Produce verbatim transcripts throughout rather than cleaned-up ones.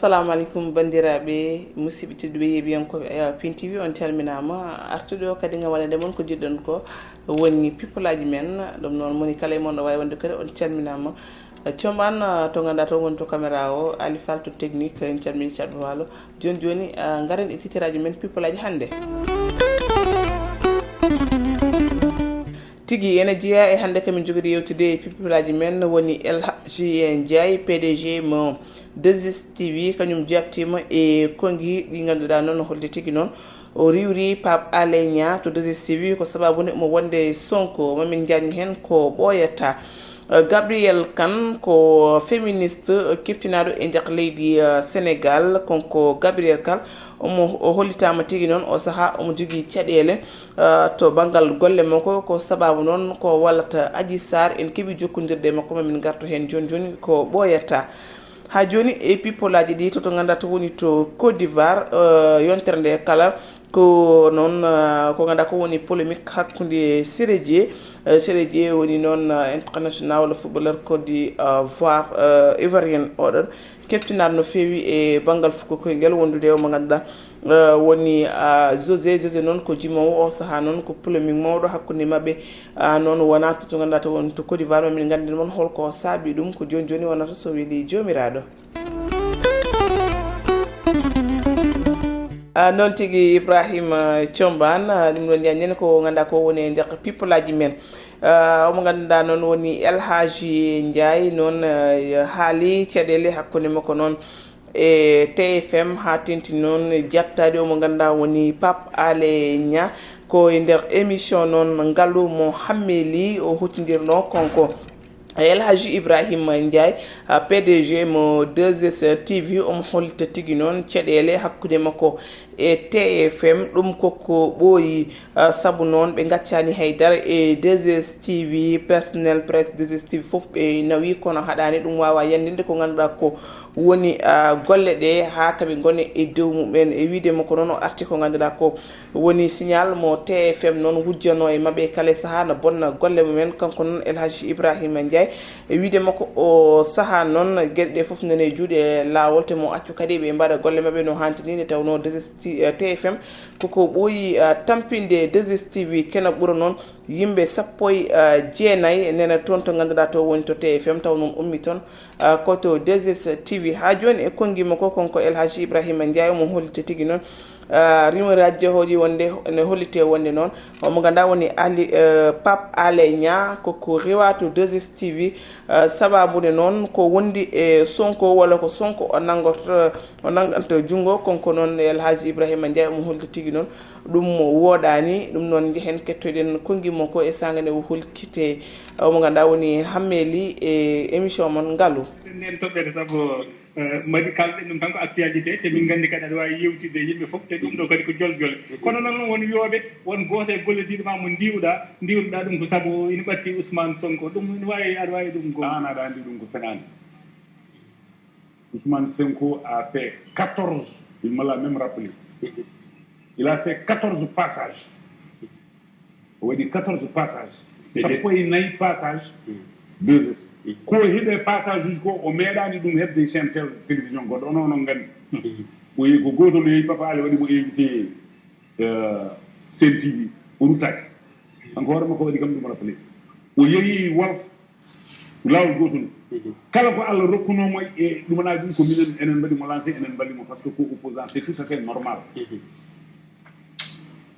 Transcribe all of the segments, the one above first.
Assalamu aleykum, banndiraaɓe, musidɓe tedduɓe, yeeɓiyankooɓe Ayawa Pin T V, on calminaama. Artuɗo kadi ngam waɗande mon ko jiɗɗon ko woni pipolaaji men. Ɗum noon, moni kala e mon ɗo waawi wonde kadi, on calminaama. Combaan, ah, to ngannduɗaa to woni to caméra o, Ali Fall to technique, en calmini caɗɗo waalo. Jooni jooni, ah, ngaren e titiraaji men pipolaaji hannde. Tigi ene jeyaa e hannde kamin jogori yewtude e pipolaaji men woni El Hadji Ndiaye, P D G mo deux S T V, kañum jaabtiima e konngi ɗi ngannduɗaa noon, holde tigi noon o riiwri Pape Alé Niang to deux S T V ko sababu nde omo wonde Sonko. Mamin njañi heen ko ɓooyata. Eh, Gabriel Kane ko féministe, eh, keptinaaɗo e nder leydi, eh, Sénégal. Kanko Gabriel Kane, omo, o hollitaama tigi noon o sahaa omo jogii caɗeele, eh, to banngal golle makko. Ko sababu noon ko wallata Adji Sarr, en keɓi jokkondirde e makko, mamin ngartu heen jooni jooni ko ɓooyata. Haa jooni e pipolaaji ɗi, to, to ngannduɗaa to woni to Côte d'Ivoire, eh, yontere nde kala ko noon, eh, ko ngannduɗaa ko woni polémique hakkunde Siré Dié. Eh, Siré Dié woni noon, eh, international footballeur Côte d'Ivoire, eh, ivoirien oɗon. Keptinaaɗo no feewi e banngal fuku koyngel wondude e omo ngannduɗaa, eh, woni, ah, José. José noon ko jimoowo, o sahaa noon ko polémique mawɗo hakkunde maɓɓe. Ah, noon wonaa to, to ngannduɗaa to woni to Côte d'Ivoire, mamin nganndin mon holko saabi ɗum, ko jooni jooni wonata so weli Joomiraaɗo. Ah, noon tigi Ibrahima Combaan, ah, ɗum ɗon njañen ko ngannduɗaa ko woni e nder pipolaaji men. Ah, omo ngannduɗaa noon woni El Hadji Ndiaye, noon, ah, haali caɗeele hakkunde makko noon e T F M, haa tenti noon jaabtaade omo ngannduɗaa woni Pape Alé Niang. Ko e nder émission noon ngalu mo Hammeli o huccindirnoo kanko El Hadji Ibrahima Ndiaye, ah, P D G mo deux S T V, omo hollita tigi noon caɗeele hakkunde makko e T F M. Ɗum koko ɓooyi, ah, sabu noon ɓe ngaccaani hay dara e deux S T V, personnel presse deux S T V fof ɓe nawi, kono haɗaani ɗum waawa yanndinde ko ngannduɗaa ko woni, ah, golle ɗe haa kaɓe ngone e dow mumen. E wiyde makko noon o arti ko ngannduɗaa ko woni signal mo T F M noon wujjanoo e maɓɓe kala e sahaa na bonna golle mumen. Kanko noon El Hadji Ibrahima Ndiaye, e wiyde makko o sahaa noon geɗe ɗe fof nani e juuɗe laawol, te mo accu kadi ɓe mbaɗa golle maɓɓe no haanti ni, nde tawnoo deux S T, eh, T F M koko ɓooyi, ah, tampinde deux S T V, kena ɓura noon yimɓe sappo e, ah, jeenayi nena toon to ngannduɗaa to woni to T F M, taw noon ummi toon, ah, ko to deux S T V. Haa jooni e konngi makko kanko El Hadji Ibrahima Ndiaye omo hollita tigi noon, ah, rumeur aji jahooji wonde ne hollite wonde noon omo ngannduɗaa woni Ali, eh, Pape Alé Niang koko riiwa to deux S T V, eh, sababu nde noon ko wondi e Sonko walla ko Sonko o nanngorto, o nannganta junngo. Kanko noon El Hadji Ibrahima Ndiaye omo hollita tigi noon ɗum wooɗaani. Ɗum noon njehen kettoɗen konngi makko e saanga nde o hollitete, eh, omo ngannduɗaa woni Hammeli e émission mon ngalu. Nden toɓɓere sabu Eh, mbaɗi kalɗen ɗum tan ko actualité, te min nganndi kadi aɗa waawi yewtidde e yimɓe fof, te ɗum ɗo kadi ko joljole. Kono noon won wiyooɓe, won gooto e gollodiiɗo ma mo ndiwɗa, ndiwɗa ɗum ko sabu ina ɓatti Ousmane Sonko. Ɗum ina waawi, aɗa waawi ɗum gom- Aan aɗa anndi ɗum ko fenaande. Ousmane Sonko a fait quatorze, il me l'a même rappelé. Il a fait quatorze passages. O waɗi quatorze passage. Sappo e nayi passage. Deux S. Ko heɓe passage uji ko, o meeɗaani ɗum heɓde chaîne tel-, télévision goɗɗo, ono onon nganndi. O yehi ko gootol, o yehi Papa Ali waɗi mo invité, euh, Sen T V. O ruttaaki. Kanko hoore makko waɗi kam ɗum rappelé. O yehi Walf, laawol gootol. Kala ko Allah rokkunoo mo e ɗumanaaji ɗum, ko minen, enen mbaɗi mo lancé, enen mballi mo, parce que ko opposant, c'est tout à fait normal.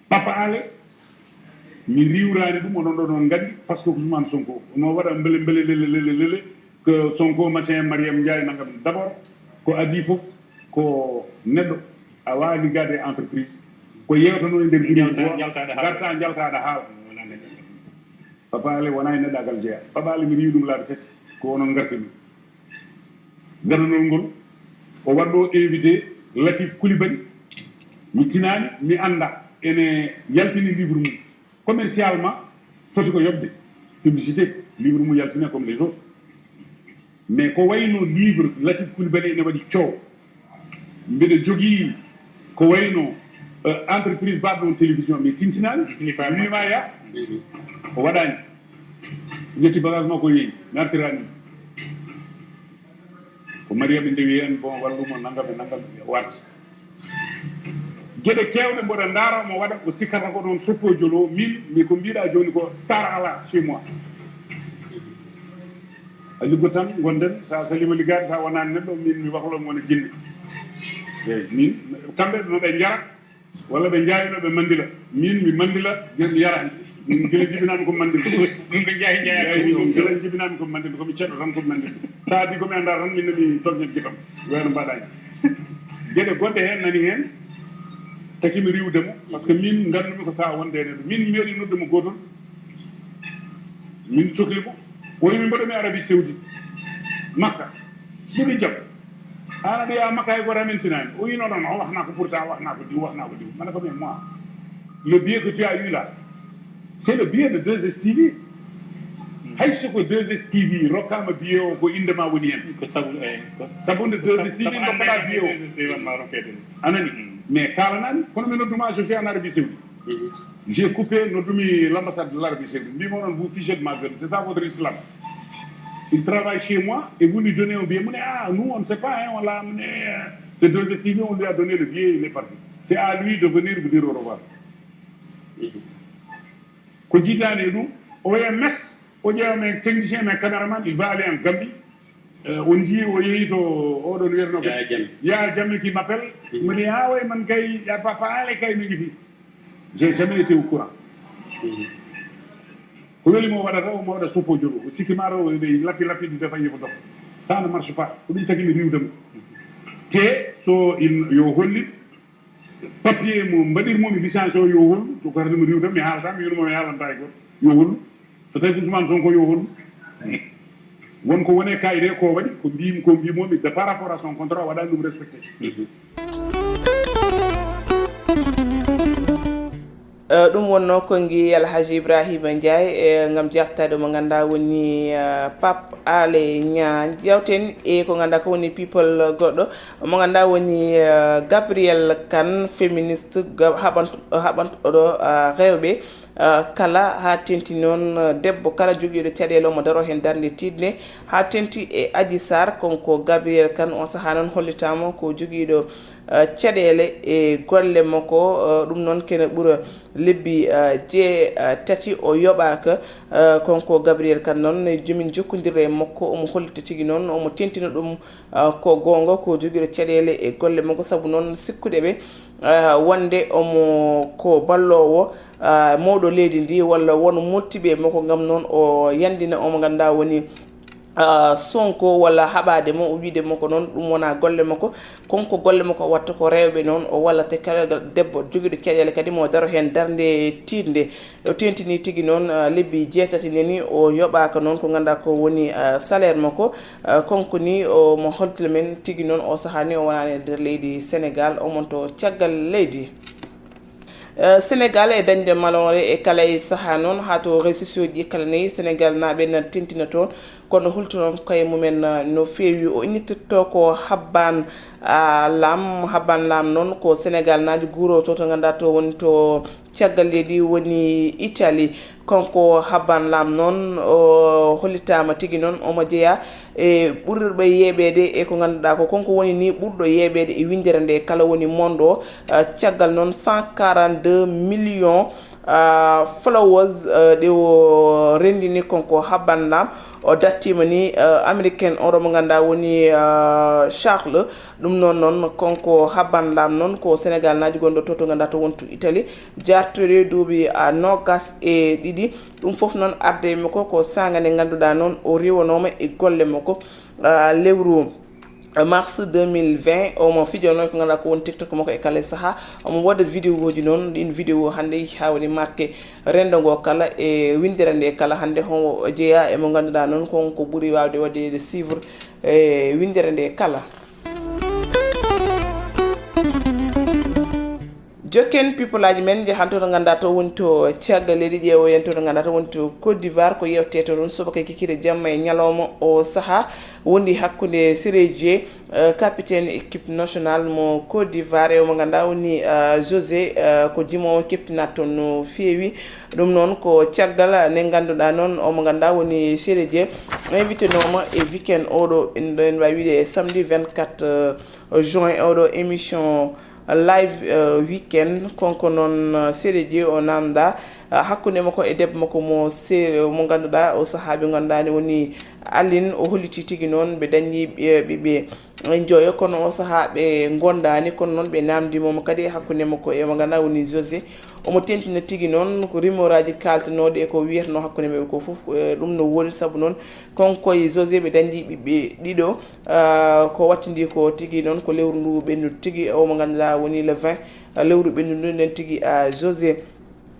Papa Ale, mi riiwraani ɗum, onon ɗon on nganndi, parce que Ousmane Sonko no waɗa mbele, mbele, lele, lele, lele, ko Sonko, machin, Mariam Ndiaye, nangam. D'abord, ko adii fof, ko neɗɗo, a waawaa liggaade e entreprise, ko yeewtanoo e nder bureau, njaltaa, njaltaa, njaltaa, njaltaa, haala. Papa Ale wonaa e neɗɗaagal jeyaa. Papa Ale, mi riiwi ɗum laabi tati, ko onon ngarti ɗum. Gadanol ngol, o waɗɗo invité Latif Coulibaly, mi tinaani, mi annda, ene yaltini livre mum. Commercialement, foti ko yoɓde publicité, livre mum yaltine comme les autres. Mais ko wayno livre Latif Coulibaly ene waɗi coow. Mbiɗa jogii ko wayno, eh, entreprise mbaɗɗo on télévision, mi tintinaani. Mi wiima ya. O waɗaani. Ƴetti bagage makko, yehi, mi artiraani. Ko Mariam ndewi en, bon, wallumo nangam e nangam, warti. Geɗe keewɗe mboɗo ndaara omo waɗa, o sikkata ko ɗoon soppojol o, min mi ko mbiɗa jooni ko star ala chez moi. A liggo tan, ngonden, sa salima liggaade, sa wonaani neɗɗo, min mi wakloo mo no jinne. Eeyi, min, kamɓe no ɓe njara, walla ɓe njaayno ɓe manndila. Min mi manndila, nden mi yara. Min gila jibinaami ko manndila. Ɗum ɓe njaayi, njaayi. Eeyi, min gila jibinaami ko manndila, ko mi ceɗɗo tan ko manndila. Sa addi ko mi anndaa tan, min nani toññat gitam. Weeno mbaɗaani. Geɗe goɗɗe heen nani heen, taki mi riiwde mo, par ce que min nganndumi ko sa wonde e neɗɗo. Min mi meeɗi nodde mo gootol, min cokli mo. O wi mi mboɗo mi Arabie Saoudite, Makka. Mbiɗi jam. Haala ɗo yaa Makka e gooto amen sinaani. O wi non, non, o waxnaa ko pourtant, waxnaa ko diw, waxnaa ko diw. Mana ko mais moi, le billet que tu as eu là, c'est le billet de deux S T V. Hay so ko deux S T V rokkaama billet o, ko innde ma woni heen. Ko sabu, eh, ko sabu nde deux S T V sabu nde ndokkaɗaa billet o. Deux S T V wonma rokkede. A nani? Mm. Mais kaalanaami, kono mi nodduma, je suis en Arabie Saoudite. Mhm. J'ai coupé, noddumi l'ambassade de l'Arabie Saoudite. Mbimo non, vous fichez de ma gueule. C'est ça votre islam. Il travaille chez moi et vous lui donnez un billet. Mu ne, ah, nous, on ne sait pas, hein, on l'a amené, euh, c'est deux S T V, on lui a donné le billet, il est parti. C'est à lui de venir vous dire au revoir. Ko jiidaani e ɗum, O M S, o ƴeewa men technicien, men caméraman, il va aller en Gambie. Euh, on njii o yehi to oɗon wiyatno Yaya Jammeh. Yaya Jammeh qui m'appelle. Mhm. Mu ne, ah oui, man kay, ya papa ale kay mi ngi fi. J'ai jamais été au courant. Mhm. Ko weli mo waɗata, o mo waɗa soppojol o. O sikki ma ɗo, o ɓe lappi lappi, ɗi defa yefo dof. Ça ne marche pas. Ko ɗum tagi mi riiwde mo. Te so il, yo hollit papier mo mbaɗir mo mi licence o yo hollu, to ko harde mo riiwde, mi haalata, mi wiɗo mo mi haalanta e goto. Yo hollu. So tawi ko Ousmane Sonko yo hollu. Won ko wone kayit he ko waɗi, ko mbi-, ko mbimomi de par rapport à son contrat, o waɗani ɗum respecté. Eh, ɗum wonno konngi Alhaji Ibrahima Ndiaye, eh, ngam jaabtaade mo ngannduɗaa woni, eh, Pape Alé Niang. Jawten e ko ngannduɗaa ko woni people goɗɗo, mo ngannduɗaa woni, eh, Gabrielle Kane, féministe, ga-, haɓant-, haɓantoɗo, eh, rewɓe, eh, kala, haa teŋti noon, eh, debbo kala jogiiɗo caɗeele omo daroo heen darnde tiiɗnde, haa teŋti e Adji Sarr, kanko Gabrielle Kane, on sahaa noon hollitaama ko jogiiɗo, eh, caɗeele e golle makko, eh, ɗum noon kene ɓura lebbi, eh, jeetati o yoɓaaka, eh, kanko Gabrielle Kane noon, jomin jokkondirde e makko, omo hollita tigi noon, omo teŋtina ɗum, eh, ko goonga, ko jogiiɗo caɗeele e golle makko, sabu noon sikkude ɓe, eh, wonde omo ko balloowo, eh, mawɗo leydi ndi, walla won moƴƴuɓe e makko, ngam noon o yanndina omo ngannduɗaa woni ah, Sonko walla haɓaade mo, o wiide mo ko noon, ɗum wonaa golle makko. Kanko golle makko o watta ko rewɓe noon, o wallata kala debbo jogiiɗo caɗeele kadi mo daro heen darnde tiiɗnde. O teŋtini tigi noon, ah, lebbi jeetati nani o yoɓaaka noon ko ngannduɗaa ko woni, ah, salaire makko. Ah, kanko ni o mo hollita men tigi noon o sahaa ni o wonaani e nder leydi Senegaal, o monto caggal leydi. Eh, Senegaal e dañde maloore e kala e sahaa noon, haa to réseaux sociaux ji kala nayi, Senegaal naaɓe na teŋtina toon, kono hulto noon koye mumen, eh, no feewi. O innitto ko Habbaan, ah, Laam. Habbaan Laam noon ko Senegaal naajo guurooto to ngannduɗaa to woni to caggal leydi woni Italie. Kanko Habbaan Laam noon, o hollitaama tigi noon, omo jeyaa e ɓurɓe yeeɓeede e ko ngannduɗaa ko kanko woni ni ɓurɗo yeeɓeede e winndere nde kala woni monde o, eh, caggal noon cent quarante-deux millions, ah, followers, eh, ɗe o renndini kanko Habbaan Laam. O dartiima ni, eh, américain oɗo mo ngannduɗaa woni, eh, Charles. Ɗum noon, noon kanko Habbaan Laam noon ko Senegaal naajo gonɗo to, to ngannduɗaa to woni to Italie, jaartuɗo e duuɓi, ah, noogas e ɗiɗi. Ɗum fof noon arde e makko ko saanga nde ngannduɗaa noon o riiwanooma e golle makko, ah, lewru mars deux mille vingt, omo fijono ko ngannduɗaa ko woni TikTok makko e kala sahaa. Omo waɗa vidéo ji noon, ɗin vidéo hannde haa woni marqué renndo ngo kala e winndere nde kala. Hannde homo jeyaa e mo ngannduɗaa noon ko, ko ɓuri waawde waɗde suivre e winndere nde kala. Jokken pipolaaji men, njahan to to ngannduɗaa to woni to caggal leydi, ƴeewoyen to to ngannduɗaa to woni to Côte d'Ivoire. Ko yewtee to ɗon subaka e kikiiɗe jamma e ñalawma o sahaa wondi hakkunde Sérédié, eh, capitaine équipe nationale mo Côte d'Ivoire, e omo ngannduɗaa woni, eh, José, eh, ko jimoowo keptinaaɗo toon no feewi. Ɗum noon ko caggal nde ngannduɗaa noon omo ngannduɗaa woni Sérédié invité nooma e week-end oɗo, en ɗo en waawi wiide e samedi vingt-quatre, eh, juin oɗo émission live, eh, week-end. Konko noon, eh, Sérédié o naamndaa, eh, hakkunde makko e debbo makko mo se-, mo ngannduɗaa o sahaa ɓe ngannduɗaa ne woni Aline. O holliti tigi noon ɓe dañi ɓi-, ɓiɓɓe joyo, kono o sahaa ɓe ngondaani, kono noon ɓe naamndii mo kadi e hakkunde makko e mo ngannduɗaa woni José. Omo tentina tigi noon ko rumeur aji kaaltanooɗi e ko wiyatnoo hakkunde maɓɓe ko fof, eh, ɗum no woodi, sabu noon konko e José ɓe dañi ɓiɓɓe ɗiɗo, ah, ko wattindi ko tigi noon ko lewru ndu ɓennudu tigi, o mo ngannduɗaa woni le vingt, ah, lewru ɓennudu nden tigi, ah, José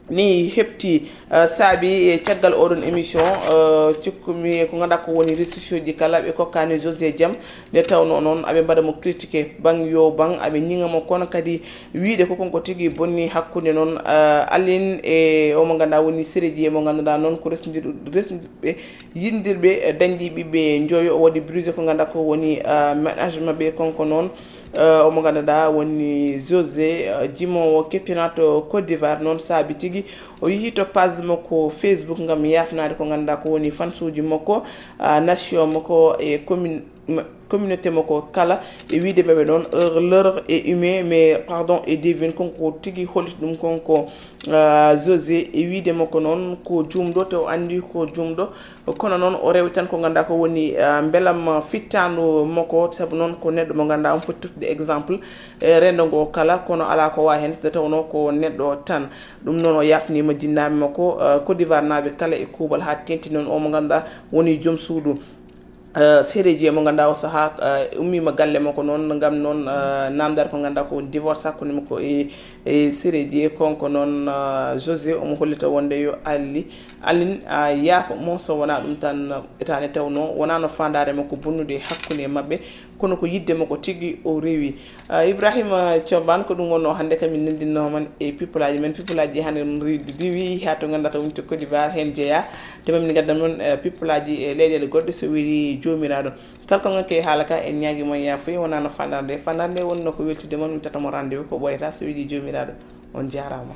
ni heɓti, ah, saabi e caggal oɗon émission, ah, cikkumi ko ngannduɗaa ko woni réseaux sociaux ji kala ɓe kokkaani José jam. Nde tawnoo noon aɓe mbaɗa mo critiqué baŋ yo baŋ, aɓe ñiŋa mo, kono kadi wiide ko konko tigi bonni hakkunde noon, ah, Aline e o mo ngannduɗaa woni Sérédié mo ngannduɗaa noon ko resndirɗo, resndirɓe yindirɓe, eh, dañdi ɓiɓɓe njoyo. O waɗi brisé ko ngannduɗaa ko woni, ah, ménage maɓɓe. Konko noon, eh, omo ngannduɗaa woni José, eh, jimoowo keptinaaɗo Côte d'Ivoire noon saabi tigi o yehi to page makko Facebook ngam yaafnaade ko ngannduɗaa ko woni fansuuji makko, ah, nation makko e commune, m-, communauté makko kala, e wiide maɓɓe noon, euh, l'erreur est humaine, mais pardon est divin. Konko tigi holliti ɗum konko, ah, José, e wiide makko noon ko juumɗo, te o anndi ko juumɗo. Kono noon o rewi tan ko ngannduɗaa ko woni, ah, mbelam fittaandu makko, sabu noon ko neɗɗo mo ngannduɗaa omo foti tottude exemple e renndo ngo kala, kono alaa ko waawi heen, nde tawnoo ko neɗɗo tan. Ɗum noon o yaafniima jinnaaɓe makko, ah, Côte d'Ivoire naaɓe kala e kuuɓal, haa teeŋti noon o mo ngannduɗaa woni joom suudu, ah, Sérédié mo ngannduɗaa o sahaa, ah, ummiima galle makko noon ngam noon, ah, naamndaade ko ngannduɗaa ko woni divorce hakkunde makko e, e Sérédié. Konko noon, ah, José omo hollita wonde yo Aline, Aline, ah, yaafo mo, so wonaa ɗum tan, etaade tawnoo wonaa no faandaare makko bonnude hakkunde maɓɓe, kono ko yiɗde makko tigi o rewi. Ah, Ibrahima Thiombane, ko ɗum wonnoo hannde kam min nanndinnoo man e pipolaaji men. Pipolaaji hannde noon ri-, riwi haa to ngannduɗaa woni to Côte d'Ivoire heen jeyaa. Te mamin ngaddan noon, eh, pipolaaji e leyɗeele goɗɗe so weli Joomiraaɗo. Kala ko nganke e haala ka en ñaagi mon yaafuya, wonaa no faandaare nde. Faandaare nde wonnoo ko weltidde mon, min tata mo rendez-vous ko ɓooyata so weli Joomiraaɗo. On jaaraama.